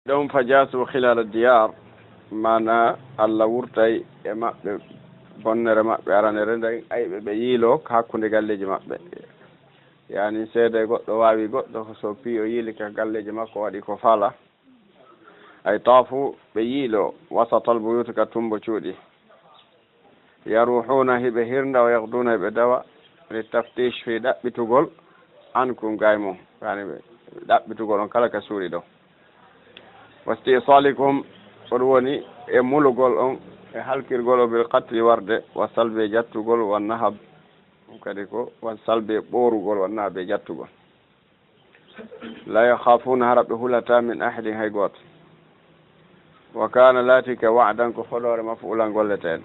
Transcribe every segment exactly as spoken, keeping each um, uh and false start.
Ɗum fa jaasu khilala diyar, mana Allah wurtay e maɓɓe bonnere maɓɓe aranere nden, ayɓe ɓe yiilo hakkunde galleeji maɓɓe. Yani seede goɗɗo waawi goɗɗo, so piyo yiili ka galleeji makko waɗi ko fala. Ay taafu ɓe yiilo wasatal buyuti ka tumbo cuuɗi. Yaruhuna hiɓe hirnda, wa yahduna hiɓe dawa, li taftish fi ɗaɓɓitugol, ankum gay mum, yani ɓe ɗaɓɓitugol on kala ka suuɗi ɗo. Wastisalikum, ko ɗum woni e mulugol on, e halkirgol o bil qatli warde, wa salbi e jattugol, wa nahab, ɗum kadi ko wa salbi e ɓoorugol, wa nahab e jattugol. La yakhafuna, hara ɓe hulata, min ahadin, hay gooto. Wa kana laatika wa'dan, ko fodoore maf'ulan golleteeɗo.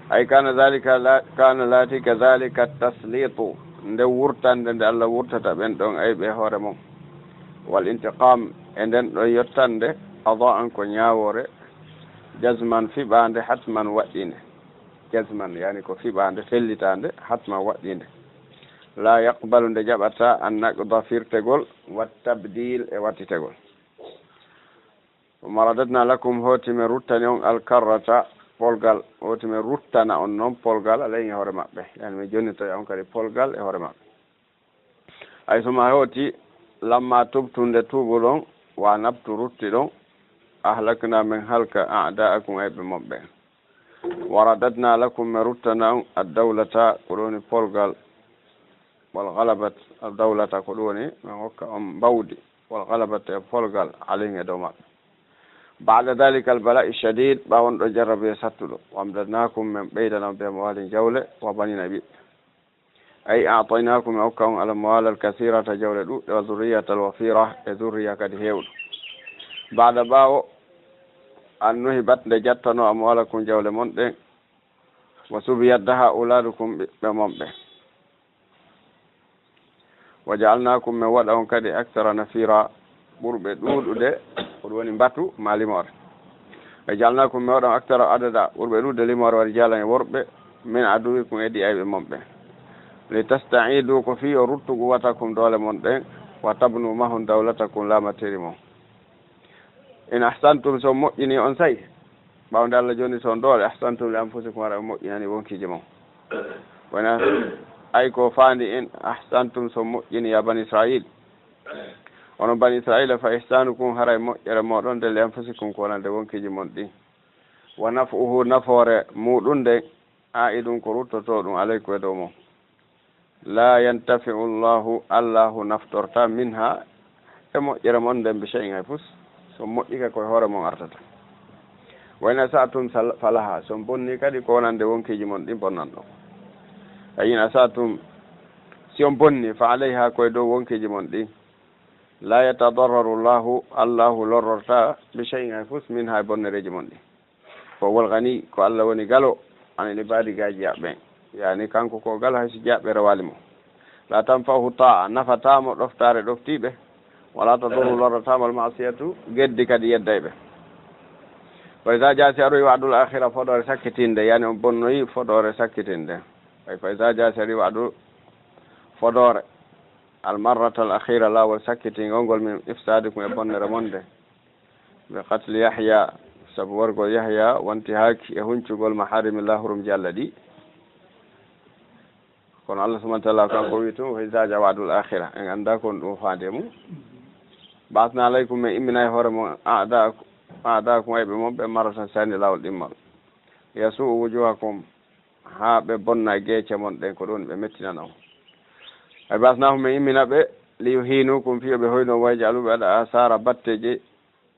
Ay kana dhalika la, kana laatika dhalika taslitu, nde wurtande nde Allah wurtata ɓen ɗon, ay ɓe hoore mum. Wal intiqam, e nden ɗon yottande, qada'an ko ñaawoore, jazman fiɓaande, hatman waɗɗinde. Jazman, yani ko fiɓaande, fellitaande, hatman waɗɗinde. La yaqbalu, nde jaɓata, an naqda, firtegol, wa tabdil, e wattitegol. Thumma radadna lakum, hooti men ruttani on, al karrata, polgal, hooti men ruttana on non polgal, alayhim, e hoore maɓɓe. Yani men jonnitoya on kadi polgal e hoore maɓɓe. Ay suma hooti, lamma tubtum, nde tuubuɗon, wa anabtum, ruttiɗon, ahlakna, men halka, a'da'akum, ayɓe mon ɓen. Wa radadna lakum, men ruttana on, ad-dawlata, ko ɗum woni polgal, wal ghalabat, ad-dawlata, ko ɗum woni men hokka on mbawdi, wal ghalabat, e polgal, alayhim, e dow maɓɓe. Ba'da dhalika al-bala'i shadid, ɓaawo on ɗo jarrabe sattuɗo, wa amdadnakum, men ɓeydana on, bi amwalin, jawle, wa banina, e ɓiɓɓe. Ay a'taynakum, men hokka on, al amwala al kathirata, jawle ɗuɗɗe, wa dhurriyata al wafira, e dhurriya kadi heewɗo. Ba'da, ɓaawo, an nuhibat, nde jattano, amwalakum, jawle mon ɗen, wa subiyat, daha awladukum, ɓiɓɓe mon ɓen. Wa ja'alnakum, men waɗa on kadi, akthara nafira, ɓurɓe ɗuuɗude, ko ɗum woni mbatu ma limoore. Wa ja'alnakum, men waɗa on, akthara adada, ɓurɓe ɗuuɗude limoore, wa rijalan, e worɓe, min aduwikum, e ɗi ayɓe mon ɓen. Li tasta'idu, ko fii o ruttu, quwwatakum, doole mon ɗen, wa tabnu mahun dawlatakum, laamateri mon. In ahsantum, so on moƴƴini on say, ɓaawo nde Allah jonni on doole, ahsantum li anfusikum, hara on moƴƴinani wonkiiji mon. Wona ay ko faandi in ahsantum, so on moƴƴini, ya bani Israil. Onon bani Israila, fa ihsanukum, haray moƴƴere mooɗon nde li anfusikum, ko wonande wonkiiji mon ɗin. Wa naf'uhu, nafoore muuɗum nden, aa'idun, ko ruttotoo ɗum, alaykum, e dow mon. La yantafi'u Allahu, Allahu naftorta, minha, e moƴƴere mon nden, bi shay'in, hay fus. So on moƴƴike, ko e hoore mon artata. Wa in asa'tum sal-, falaha, so on bonni kadi, ko wonande wonkiiji mon ɗin bonnanɗon. Fa in asa'tum, si on bonni, fa alayha, ko e dow wonkiiji mon ɗin. La yatadarraru Allahu, Allahu lorrorta, bi shay'in, hay fus, minha, e bonnereeji mon ɗin. Fa huwal ghani, ko Allah woni galo, anil ibadi, ga jiyaaɓe ɓen. Yani kanko ko galo, hay si jiyaaɓe rewaali mo. La tanfa'uhu ta'a, nafataa mo ɗoftaare ɗoftiiɓe. Wala tadurru, lorrataa mo, al ma'siyatu, geddi kadi yedday ɓe. Fa iza jaa, si aroyi, wa'dul akhira, fodoore sakkitinde, yani on bonnoyi fodoore sakkitinde. Ay fa iza jaa, si ari wa'du, fodoore, al marrata al akhira, laawol sakkitiingol ngol, min ifsadikum, e bonnere mon nde. Bi qatli Yahya, sabu worgol Yahya, wanti haaki e huncugol maharimi, lahurum jalla ɗi. Kono Allah subhanahu wa ta'ala kanko wi tun, "Fa iza jaa wa'dul akhira." En anndaa kon ɗum faande mum. Ba'athna alaykum, men immina e hoore mon, a'da-, a'daakum, ayɓe mon ɓe, marratan sani, laawol ɗimmal. Yasu'u wujuhakum, haa ɓe bonna geece mon ɗen, ko ɗum ɓe mettinana on. Ay ba'athnahum, men immina ɓe, li yuhinukum, fii yo ɓe hoyno, wa yaj'alu, ɓe waɗa, asara, batteeje,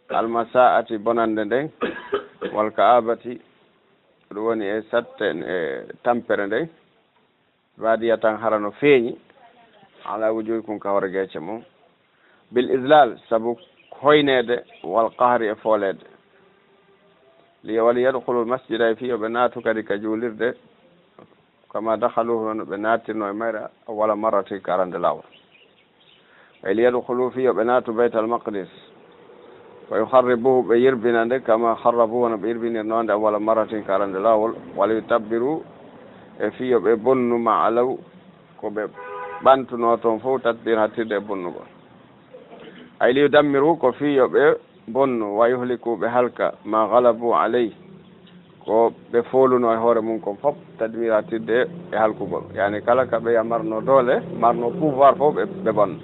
almasaa'ati, bonannde nden, wal ka'abati, ɗum woni e satte, e tampere nden, baadiyatan, hara no feeñi, ala wujuhikum, ka hoore geece mon, bil izlal, sabu hoyneede, wal qahri, e fooleede. Li, wali yadkhulul masjida, e fii yo ɓe naatu kadi ka juulirde, kama dakhaluhu, no ɓe naattirno e mayre, awwala marratin, ka arande laawol. Ay li yadkhulu, fii yo ɓe naatu Baytal Maqdis. Wa yukharribuhu, ɓe yirbina nde, kama kharrabuhu, no ɓe yirbinirno nde, awwala marratin, ka arande laawol. Wala yutabbiru, e fii yo ɓe bonnu, ma alaw, ko ɓe ɓantuno toon fof, tatbir, hattirde e bonnugol. Ay li yudammiru, ko fii yo ɓe bonnu, wa yuhliku, ɓe halka, ma galabu alayhi, ko ɓe fooluno e hoore mum kon fof, tadmira, tirde e halkugol. Yani kala ka ɓe ya marno doole, marno pouvoir fof, ɓe, ɓe bonno.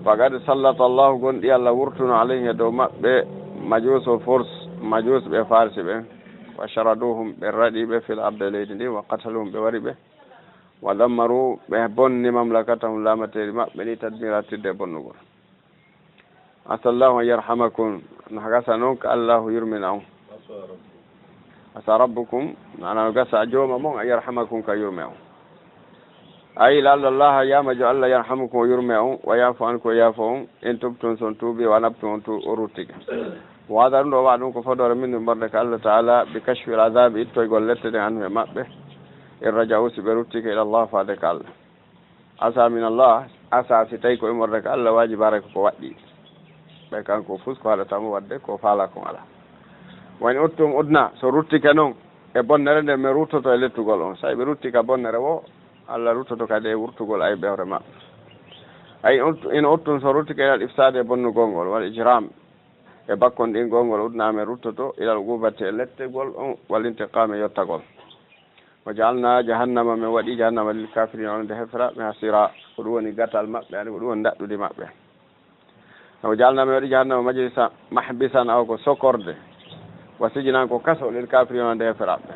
Faqad sallata Allahu, gonɗi Allah wurtuno, alayhim, e dow maɓɓe, majuusu Furs, majuus ɓe Farsi ɓen, wa sharaduhum, ɓe raɗi ɓe, fil ardi, e leydi ndi, wa qataluhum, ɓe wari ɓe, wa dammaru, ɓe bonni, mamlakatahum, laamateeri maɓɓe ndi, tadmira, tirde e bonnugol. Asa Allahu an yarhamakum, no gasa non ka Allahu yurmina on. Asa rabbukum, maana no gasa jooma mon, an yarhamakum, ka yurme on. Ay, la'alla Allaha, yama jo Allah, yarhamukum, o yurme on, wa ya'fu ankum, o yaafo on, in tubtum, si on tuubi, wa anabtum, on tu-, o ruttike. Wa hada, ɗum ɗo, wa'dun, ko fodoore min, min morde ka Allah Ta'ala, bi kashfil adhabi, ittoygol lette ɗen, anhum, e maɓɓe, in raja'u, si ɓe ruttike, ila Allah, faade ka Allah. Asa min Allah, asa, si tawi ko immorde ka Allah, wajibaare ko ko waɗɗi. Ɓay kanko fus ko haɗata mo waɗde, ko faala kon alaa. Wa in uttum udna, so ruttike non e bonnere nden, min ruttoto e lettugol on. Sa ɓe rutti ka bonnere wo, Allah ruttoto kadi e wurtugol aybe hoore maɓɓe. Ay, in uttum, so ruttike ilal ifsaade e bonnugol ngol, wal ijram, e bakkondingol ngol, udna, min ruttoto ilal uqubati e lettegol on, wal intiqam e yottagol. Wa ja'alna jahannama, min waɗi jahannama lil kafirina, wonande heferaaɓe, hasira, ko ɗum woni gatal maɓɓe, ani ko ɗum woni ndaɗɗudi maɓɓe. Wa ja'alna, min waɗi jahannama majlisa, mahbisan, aw ko sokorde, wa sijnan, ko kaso, lil kafirina, wonande heferaaɓe.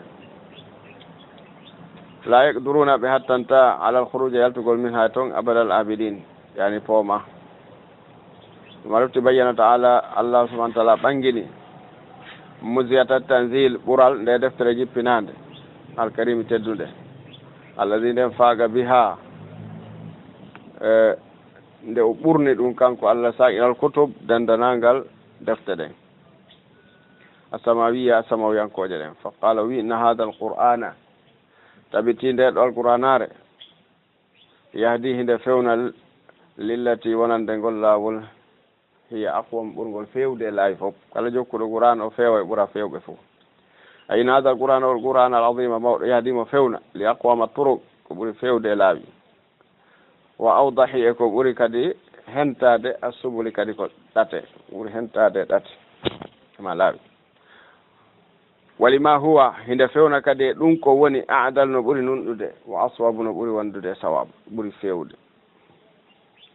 La yaqduruna, ɓe hattanta, alal khuruj, yaltugol, minha, ton, abadal abidin, yani pooma. Ɗum a lofti, bayyana ta'ala, Allah subhanahu wa ta'ala ɓangini, muziyata tanzil, ɓural nde deftere jippinaande, alkarimi teddunde, allazi, nden faaga, biha, e, nde o ɓurni ɗum kanko Allah, sa'ilal kutub, dendanangal defte ɗen, asamawiya, asamawiyankooje ɗen. Fa qala, wi, inna hadha alqur'ana, tabiti nde ɗo alqur'anaare, yahdi, hinde fewna, lillati, wonande ngol laawol, hiya aqwam, ɓurngol feewde e laawi fof. Kala jokkuɗo Qur'aan o feewa e ɓura feewɓe fof. Ay, inna hadha al-Qur'aan, o Qur'aan al-aziima mawɗo, yahdi, mo fewna, li aqwama turuq, ko ɓuri feewde e laawi. Wa awdahi, e ko ɓuri kadi hentaade, as-subuli, kadi ko ɗate, ɓuri hentaade ɗate, ma laawi. Wa lima huwa, hinde fewna kadi e ɗum ko woni, a'dal, no ɓuri nunɗude, wa aswabu, no ɓuri wondude e sawaabu, ɓuri feewde.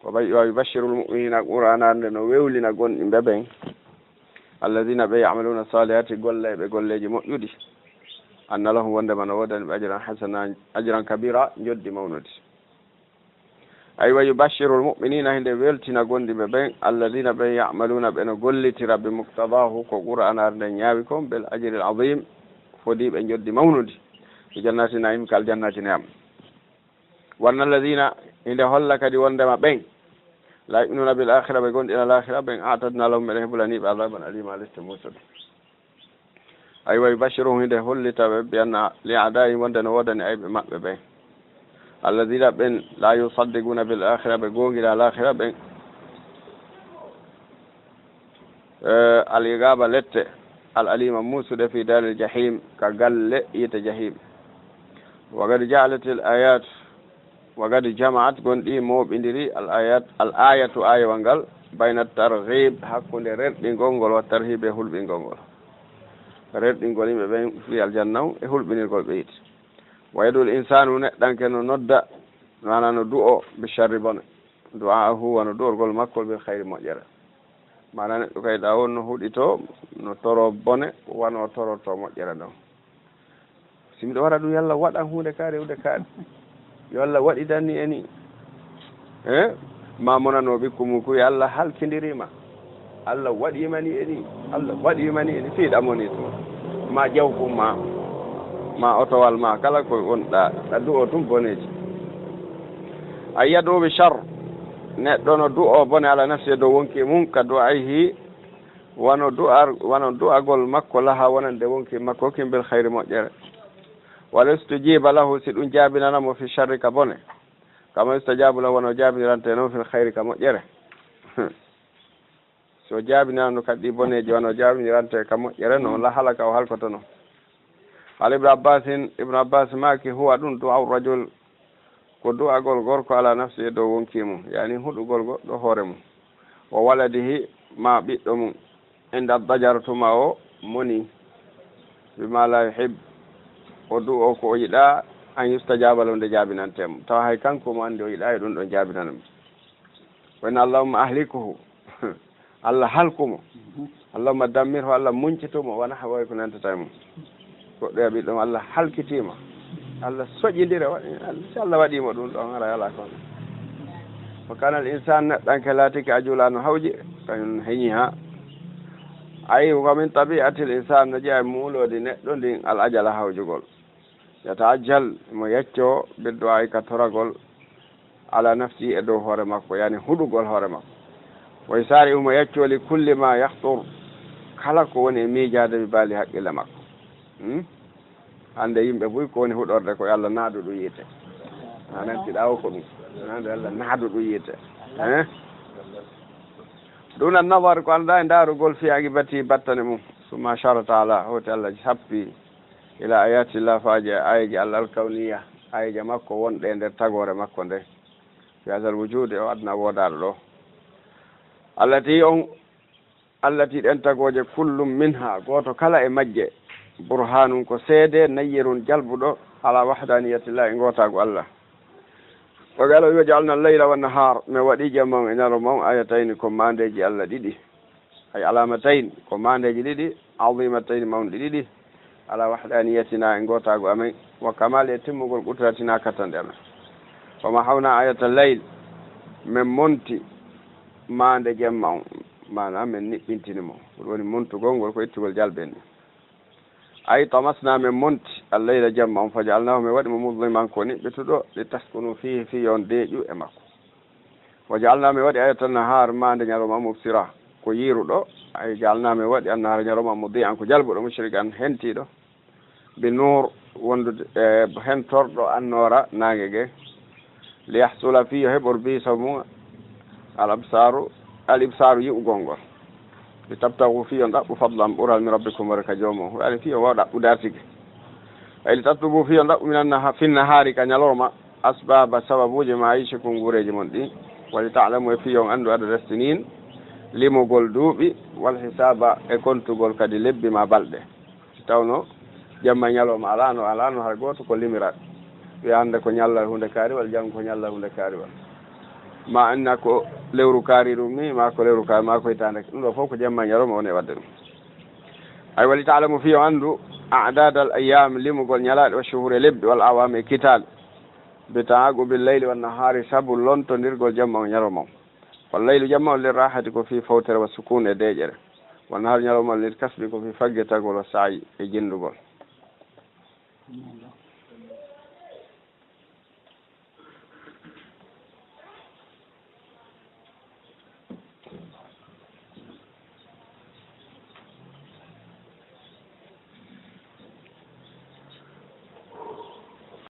Wa bay-, wa yubashshirul mu'minina, Qur'aanaare nde no wewlina gomɗinɓe ɓen, alladhina, ɓe, ya'maluna salihati, gollayɓe golleeji moƴƴuɗi, anna lahum, wondema no woodani ɓe, ajran hasana, ajran kabira, njoddi mawnudi. Ay, wa yubashshirul mu'minina, hinde weltina gomɗinɓe ɓen, alladhina, ɓe, ya'maluna, ɓe no gollitira, bi muqtadahu, ko Qur'aanaare nden ñaawi kon, bil ajril azim, fodiiɓe njoddi mawnudi, bi jannati na'im, kal jannati na'im. Wa anna alladhina, hinde holla kadi wondema ɓen, la yu'minuna bil akhira, ɓe gomɗinaa laakhira, ɓen, a'tadna lahum, meɗen hebulani ɓe, adhaban alima, leste muusude. Ay, wa yubashshiruhum, hinde hollita ɓe, bi anna li a'da'ihim, wonde no woodani ayɓe maɓɓe ɓen. Alladhina, ɓen, la yusaddiquna bil akhira, ɓe goongilaa laakhira ɓen. Eh, al iqaba, lette, al alima, muusuɗe, fi daril jahim, ka galle yiite jahim. Wa qad ja'alatil ayat Wa qad jama'at, gonɗi mooɓindiri, al ayat, al ayatu, ayewal ngal, bayna targhib, hakkunde rerɗingol ngol, wa tarhib, e hulɓingol ngol. Rerɗingol yimɓe ɓen fii aljanna on, e hulɓinirgol ɓe yiite. Wa yad'ul insanu, neɗɗanke no nodda, maana no du'o, bi sharri, bone. Du'aahu, wano du'orgol makko, bil khayri, moƴƴere. Maana neɗɗo kay ɗa won no huɗito, no toro bone, wano toroto moƴƴere nden. Si miɗo wara ɗum, yo Allah waɗan huunde ka rewde ka. Yo Allah waɗidan ni e ni. Eh? Ma monano ɓikku mum kuy, Allah halkindiri ma. Allah waɗi ma ni e ni. Allah waɗi ma ni e ni. Fii ɗa moni to. Ma jawku ma, ma otowal ma, kala ko wonɗa, ɗa du'o tun boneeji. Ay yad'u bi shar. Neɗɗo no du'o bone ala nafsi e dow wonki mum, ka du'ayhi, wano du'ar-, wano du'agol makko laha wonande wonki makko kin bil khayri moƴƴere. Wala yustajiba lahu, si ɗum jaabinana mo fi sharri ka bone. Kama yustajabu lahu, wano jaabinirante non fil khayri ka moƴƴere. So jaabinirano kadi boneeji, wano jaabinirante ka moƴƴere non, la halaka, o halkoto non. Qala Ibnu Abbasin, Ibnu Abbas maaki, huwa ɗum du'a'u rajul, ko du'agol gorko ala nafsi e dow wonki mum, yani huɗugol goɗɗo hoore mum. Wa waladihi, ma ɓiɗɗo mum, inda dajar tuma o moni, bima la yuhib, o du'o ko o yiɗa, an yustajaba lahu nde jaabinante mo. Tawa hay kanko mo anndi o yiɗa e ɗum ɗon jaabinana mo. Wayno Allahumma ahlikuhu, Allah halku mo. Allahumma dammirhu, Allah muncito mo, wa nahwa ko nantata e mum. Goɗɗo e ɓiɗɗo mo Allah halkitima. Allah soƴidire, wa-, si Allah waɗimo ɗum ɗon, ara yala kon. Wa kana al insan, neɗɗanke laatike ajula no hawji, kañum heñi ha. Ayi, wa min tabi'atil insan, no jeeya e muulodi neɗɗo ndin al ajala hawjugol. Yataajjal, mo yecco, biddu'a ka toragol, ala nafsi e dow hoore makko, yani huɗugol hoore makko. Wa yusari, mo yecco li kulli ma yahtur, kala ko woni e miijaade bi bali haqqille makko. Hmm? Hannde yimɓe buy ko woni huɗorde ko yo Allah naadu ɗum yiite. A nanti ɗawo ko ɗum. Nande Allah naadu ɗum yiite. Eh? Duna nadar ko annda e ndaarugol fi aqibati battane mum. Summa ashara taala, hoti Allah sappi ila ayatillah faaji e ayeji Allah alkawniya, ayeji makko wonɗe e nder tagoore makko nde. Fi hadal wujudi o adna woodaɗo ɗo. Allati on, allati ɗen tagooje kullum minha, gooto kala e majje, burhanun ko seede, nayyirun jalbuɗo, ala wahdaniyatillah e ngootaagu Allah. O galo yo jaalna layla wa nahar, mi waɗi jamma on e ñalawma on ayatayni ko maandeeji Allah ɗiɗi. Ay alamatayn, ko maandeeji ɗiɗi, azimatayni mawɗi ɗiɗi, ala wahdaniyatina e ngootaagu amen, wa kamali e timmugol qudratina kattanɗe amen. Wa mahawna ayata layl, min monti maande jemma on, maanaam min niɓɓintini mo. Ɗum woni montugol ngol ko ittugol jalɓe en. Ay tamasna min monti al layla jemma on, fa jaalnahu min waɗi mo muzliman ko niɓɓituɗo, li taskunu fihi fii yo on deeƴu e makko. Wa jaalna min waɗi ayata nahar maande ñalawma mubsira ko yiiruɗo. Ay jaalna min waɗi an nahara ñalawma mudi'an ko jalbuɗo mushrikan hentiiɗo. Bi nuur wondude e hentorɗo annoora naange ge. Li yahsula fii yo heɓor bi sabu mum al absaru, al ibsaru yi'ugol ngol. Li tabtagu fii yo on ɗaɓɓu fadlan ɓural min rabbikum wara ka joomum. Waɗi fii yo waaw ɗaɓɓude artike. Ay li tatlubu fii yo on ɗaɓɓu min annaha, fin nahari ka ñalawma. Asbaba sababuuji ma yici kon nguureeji mon ɗi. Wali ta'lamu e fii yo on anndu adada sinin limogol duuɓi, wal hisaaba e kontugol kadi lebbi ma balɗe. Si tawno jamma e ñalawma alaano, alaano hay gooto ko limirat. Wiya hannde ko ñalla huunde kaariwal, janngo ko ñalla huunde kaariwal. Ma anna ko lewru kaari ɗum ni, ma ko lewru kaari, ma ko hitaande. Ɗum ɗo fof ko jamma e ñalawma woni e waɗde ɗum. Ay wali ta'lamu fii yo on anndu a'dadal ayyam limugol ñalaaɗe wa shuhur e lebbi wal awam e kitaale. Bi ta'aqubil layli wan nahari sabu lontondirgol jamma on ñalawma on. Wal laylu jamma on lil rahati ko fii fawtere wa sukun e deeƴere. Wan nahar ñalawma on lil kasbi ko fii faggitagol wa sa'yi e jindugol.